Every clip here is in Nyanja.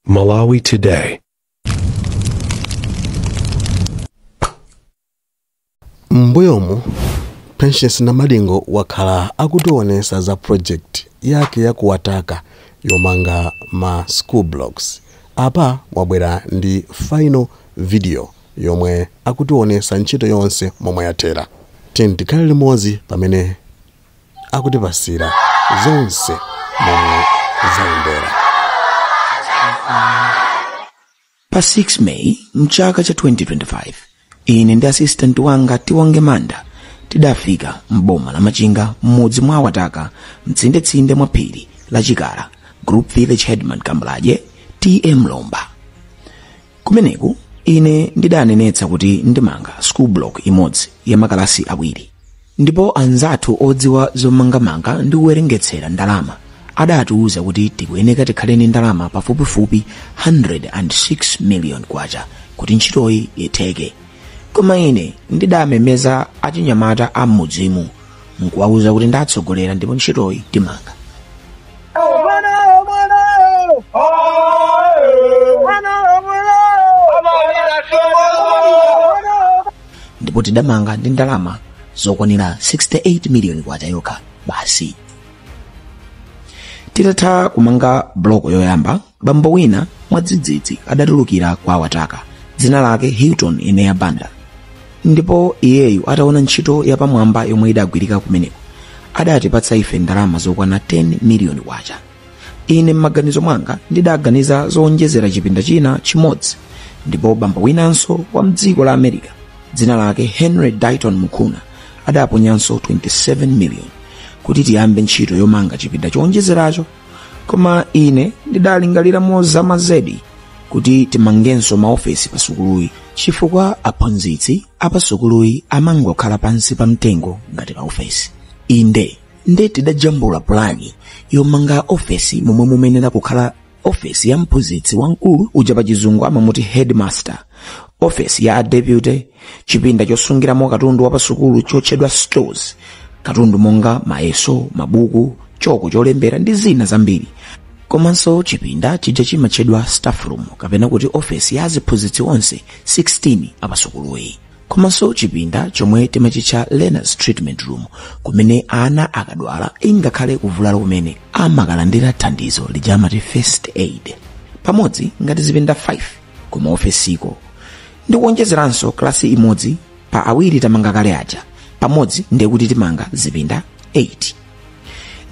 Malawi Today. M'mbuyomu Patience Namadingo wakhala akutionetsa za project yake ya kuwataka yomanga ma school blocks. Apa wabwera ndi final video yomwe akutionetsa ntchito yonse momwe yathera. Tikhale limodzi pamene akutipasira zonse momwe zayendera. Pa 6 May mchaka cha 2025, ine ndi assistant wanga Tiwonge Manda tidafika mboma la Machinga m'mudzi mwa Wataka, mtsindetsinde mwa phiri la Chikala, Group Village Headman Kambalaje TM Lomba. Kumeneku ine ndidanenetsa kuti ndimanga school block imodzi ya makalasi awiri, ndipo anzathu odziwa zomangamanga ndi kuwerengetsera ndalama adatiuza kuti tikuyeneka tikhale ndi ndalama pafupifupi 106 million kwacha kuti ntchitoyi itheke. Koma ine ndidamemeza achinyamata a m'mudzimu nkuwauza kuti ndatsogolera ndipo ntchitoyi timanga. Ndipo tidamanga ndi ndalama zokwanira 68 million kwacha yokha basi. Titatha kumanga bloko yoyamba, bambo wina mwadzidzidzi adatulukira kwa Wataka, dzina lake Hilton Ineya Banda. Ndipo iyeyu ataona ntchito yapamwamba yomwe idagwirika kumeneko, adatipatsa ife ndalama zokwana 10 million kwacha. Ine m'maganizo mwanga ndidaganiza zowonjezera chipinda china chimodzi, ndipo bambo winanso wa mdziko la America, dzina lake Henry Dayton Mukuna, adaponyanso 27 million kuti tiyambe ntchito yomanga chipinda chowonjezeracho. Koma ine ndidalingalira mozama zedi kuti timangenso maofesi pa sukuluyi, chifukwa aphunzitsi apasukuluyi amangokhala pansi pa mtengo ngati maofesi. Inde nde tidajambula pulani yomanga ofesi momwe mumenera kukhala ofesi ya mphunzitsi wamkulu uja pa chizungu amamuti headmaster, ofesi ya deputy, chipinda chosungiramo katundu wa pasukulu chotchedwa stores, katundu monga mayeso, mabuku, choko cholembera ndi zina zambiri, komanso chipinda chija chimatchedwa staff room kapena kuti ofesi ya aziphunzitsi onse 16 apasukuluyi, komanso chipinda chomwe timachitcha learners treatment room kumene ana akadwala ingakhale kuvulala kumene amakalandira thandizo lija amati first aid, pamodzi ngati zipinda 5 koma ofesiko, ndi kuonjezeranso klasi imodzi pa awiri tamanga kale aja, pamodzi ndekuti timanga zipinda 8.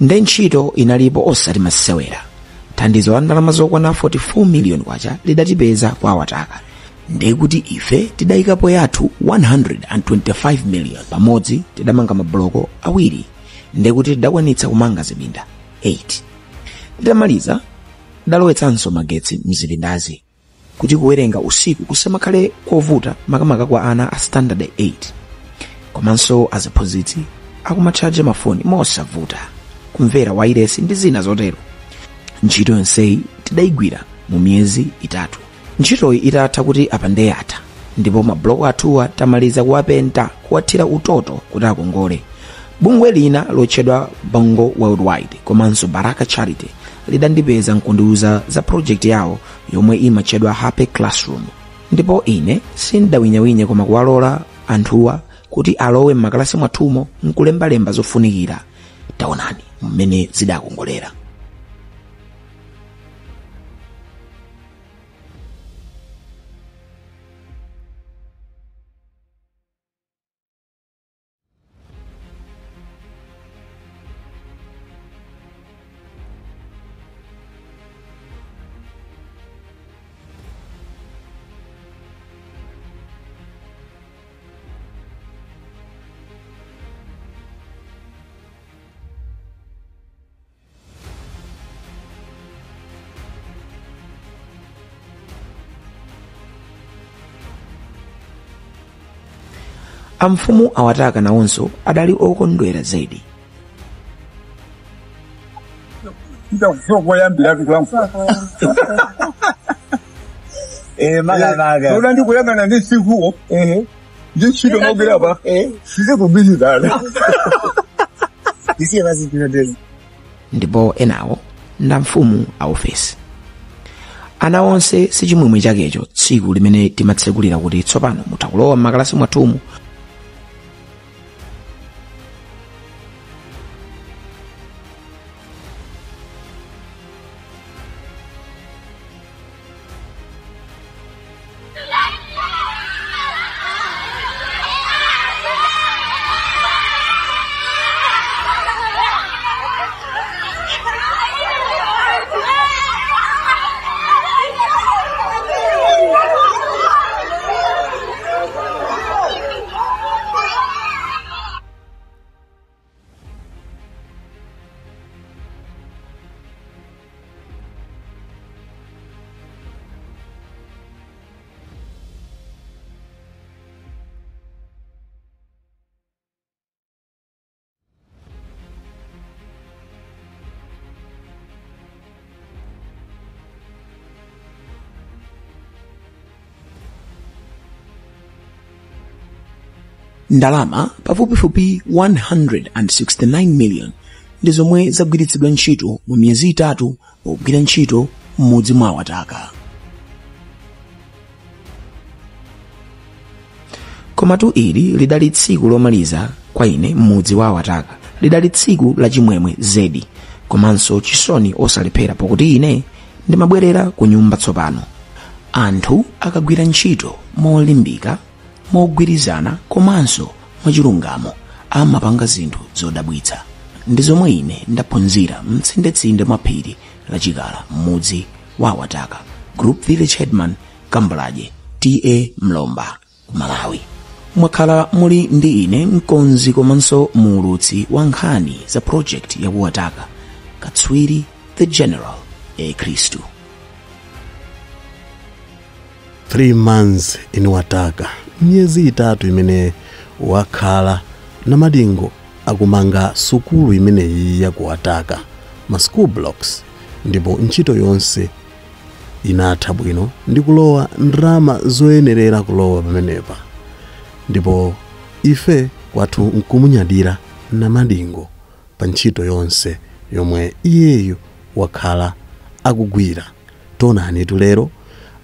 Nde ntchito inalipo osati masewera. Thandizo la ndalama zokwana 44 million kwacha lidatipeza kwa Wataka, ndekuti ife tidayikapo yathu 125 million, pamodzi tidamanga mabloko awiri, ndekuti tidakwanitsa kumanga zipinda 8. Titamaliza tidalowetsanso magetsi mzipindazi kuti kuwerenga usiku kusamakhale kovuta makamaka kwa ana a standard 8, komanso aziphunzitsi akumatchaja mafoni mosavuta, kumvera wailesi ndi zina zotero. Ntchito yonseyi tidayigwira mu miyezi itatu. Ntchitoyi itatha kuti apande yatha, ndipo mabloko athuwa tamaliza kuwapenta, kuwathira utoto kuti akongole. Bungwe lina lotchedwa Bongo Worldwide komanso Baraka Charity lidandipeza nkundiuza za project yawo yomwe imatchedwa Happy Classroom, ndipo ine sindawinyawinya koma kuwalola anthuwa kuti alowe m'makalasi mwathumo nkulembalemba zofunikira. Taonani mmene zidakongolera. Amfumu awataka nawonso adali okondwera zedi. Ndipo enawo nda mfumu a ofesi. Ana onse si chimwemwe chakecho tsiku limene timatsekulira kuti tsopano mutha kulowa m'makalasi mwathumu. Ndalama pafupifupi 169 million ndi zomwe zagwiritsidwa ntchito mu miyezi itatu pogwira ntchito m'mudzi mwa Wataka. Komatu ili lidali tsiku lomaliza kwa ine m'mudzi wa Wataka. Lidali tsiku la chimwemwe zedi komanso chisoni osalephera, pakuti ine ndimabwerera ku nyumba tsopano. Anthu akagwira ntchito molimbika, mogwirizana komanso mwachilungamo amapanga zinthu zodabwitsa. Ndi zomwe ine ndaphunzira mtsindetsinde mwa phiri la Chikala m'mudzi wa Wataka, Group Village Headman Kambalaje, T.A. Mlomba, Malawi. Mwakhala muli ndi ine mkonzi komanso muulutsi wa nkhani za project ya Wataka, katswiri the General A. Khristu. 3 months in Wataka, miyezi itatu imene wakhala Namadingo akumanga sukulu imeneyi ya ku Wataka, ma school blocks, ndipo ntchito yonse inatha bwino ndi kulowa ndalama zoyenerera kulowa pamenepa. Ndipo ife kwathu nkumunyadira Namadingo pa ntchito yonse yomwe iyeyo wakhala akugwira. Tonani tulero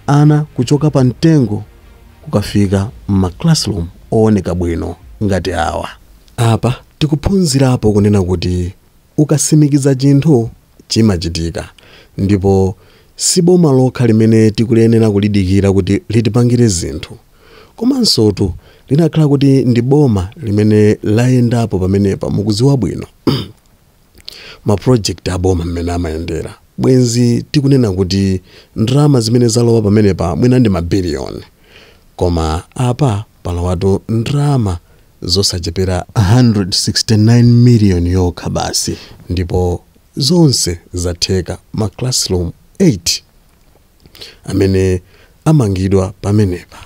ana kuchoka pa mtengo kukafika m'ma classroom ooneka bwino ngati awa. Apa tikuphunzirapo kunena kuti ukasimikiza chinthu chimachitika, ndipo si boma lokha limene tikuyenera kulidikira kuti litipangire zinthu, komansotu linakhala kuti ndi boma limene layendapo pamenepa. Mukudziwa bwino ma project aboma mmene amayendera, bwenzi tikunena kuti ndalama zimene zalowa pamenepa mwina ndi mabiliyoni, koma apa palowatu ndalama zosachepera 169 million yokha basi, ndipo zonse zatheka ma classroom 8 amene amangidwa pamenepa.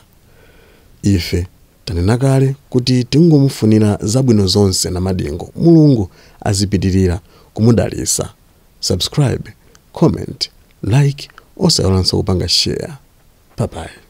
Ife tanena kale kuti tingomufunira zabwino zonse Namadingo, Mulungu azipitirira kumudalitsa. Subscribe, comment, like, osayiwalanso kupanga share. Bye bye.